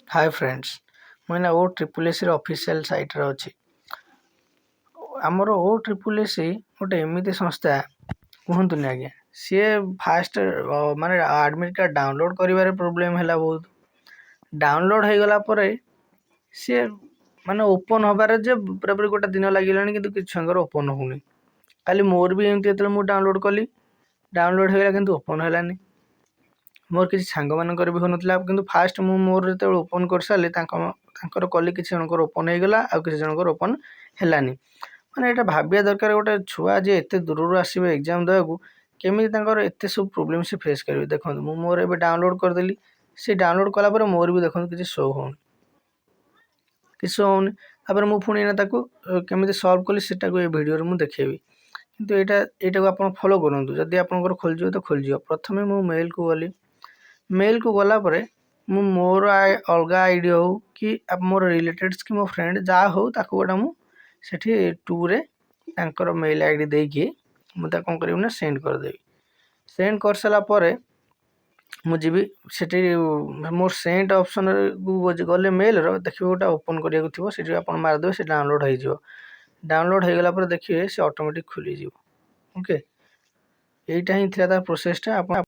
ହାଏ friends, ମୁଁ ଏଇନା ଓ triple ଏସ୍ସିର official ସାଇଟ୍ରେ ଅଛି। ଆମର ଓ ଟ୍ରିପୁଲ୍ ଏସ୍ ସି ଗୋଟେ ଏମିତି ସଂସ୍ଥା, କୁହନ୍ତୁନି ଆଜ୍ଞା। ସିଏ ଫାଷ୍ଟ ମାନେ ଆଡ଼ମିଟ୍ କାର୍ଡ଼ ଡାଉନଲୋଡ଼୍ କରିବାରେ ପ୍ରୋବ୍ଲେମ୍ ହେଲା ବହୁତ। ଡାଉନଲୋଡ଼୍ ହେଇଗଲା ପରେ ସିଏ ମାନେ ଓପନ୍ ହେବାରେ ଯେ ପୁରାପୁରି ଗୋଟେ ଦିନ ଲାଗିଲାଣି, କିନ୍ତୁ କିଛି ଛୁଆଙ୍କର ଓପନ୍ ହେଉନି। କାଲି ମୋର ବି ଏମିତି, ଯେତେବେଳେ ମୁଁ ଡାଉନଲୋଡ଼୍ କଲି, ଡାଉନଲୋଡ଼୍ ହେଇଗଲା କିନ୍ତୁ ଓପନ୍ ହେଲାନି। ମୋର କିଛି ସାଙ୍ଗମାନଙ୍କର ବି ହେଉନଥିଲା। କିନ୍ତୁ ଫାଷ୍ଟ ମୁଁ ମୋର ଯେତେବେଳେ ଓପନ୍ କରିସାରିଲି, ତାଙ୍କର କଲି, କିଛି ଜଣଙ୍କର ଓପନ୍ ହେଇଗଲା ଆଉ କିଛି ଜଣଙ୍କର ଓପନ୍ ହେଲାନି। ମାନେ ଏଇଟା ଭାବିବା ଦରକାର, ଗୋଟେ ଛୁଆ ଯିଏ ଏତେ ଦୂରରୁ ଆସିବେ ଏକ୍ଜାମ୍ ଦେବାକୁ, କେମିତି ତାଙ୍କର ଏତେ ସବୁ ପ୍ରୋବ୍ଲେମ୍ ସେ ଫେସ୍ କରିବେ? ଦେଖନ୍ତୁ, ମୁଁ ମୋର ଏବେ ଡାଉନଲୋଡ଼୍ କରିଦେଲି। ସେ ଡାଉନଲୋଡ଼୍ କଲା ପରେ ମୋର ବି ଦେଖନ୍ତୁ କିଛି ଶୋ ହେଉନି, କିଛି ଶୋ ହେଉନି। ତାପରେ ମୁଁ ପୁଣି ଏଇନା ତାକୁ କେମିତି ସଲ୍ଭ କଲି, ସେଟାକୁ ଏ ଭିଡ଼ିଓରେ ମୁଁ ଦେଖେଇବି। କିନ୍ତୁ ଏଇଟାକୁ ଆପଣ ଫଲୋ କରନ୍ତୁ। ଯଦି ଆପଣଙ୍କର ଖୋଲିଯିବ ତ ଖୋଲିଯିବ। ପ୍ରଥମେ ମୁଁ ମେଲ୍କୁ ଗଲି। ମେଲ୍କୁ ଗଲା ପରେ ମୁଁ ମୋର ଅଲଗା ଆଇଡ଼ି ହଉ କି ମୋର ରିଲେଟେଡ଼୍ସ କି ମୋ ଫ୍ରେଣ୍ଡ ଯାହା ହଉ, ତାକୁ ଗୋଟେ ମୁଁ ସେଠି ଟୁରେ ତାଙ୍କର ମେଲ୍ ଆଇଡ଼ି ଦେଇକି ମୁଁ ତାକୁ କ'ଣ କରିବି ନା ସେଣ୍ଡ କରିଦେବି। ସେଣ୍ଡ କରିସାରିଲା ପରେ ମୁଁ ଯିବି ସେଠି। ମୋର ସେଣ୍ଡ ଅପସନ୍ରେ ଗଲେ ମେଲ୍ର ଦେଖିବେ ଗୋଟେ ଓପନ୍ କରିବାକୁ ଥିବ। ସେଠି ଆପଣ ମାରିଦେବେ, ସେ ଡାଉନଲୋଡ଼୍ ହେଇଯିବ। ଡାଉନଲୋଡ଼୍ ହେଇଗଲା ପରେ ଦେଖିବେ ସେ ଅଟୋମେଟିକ୍ ଖୋଲିଯିବ। ଓକେ, ଏଇଟା ହିଁ ଥିଲା ତାର ପ୍ରୋସେସ୍ଟା। ଆପଣ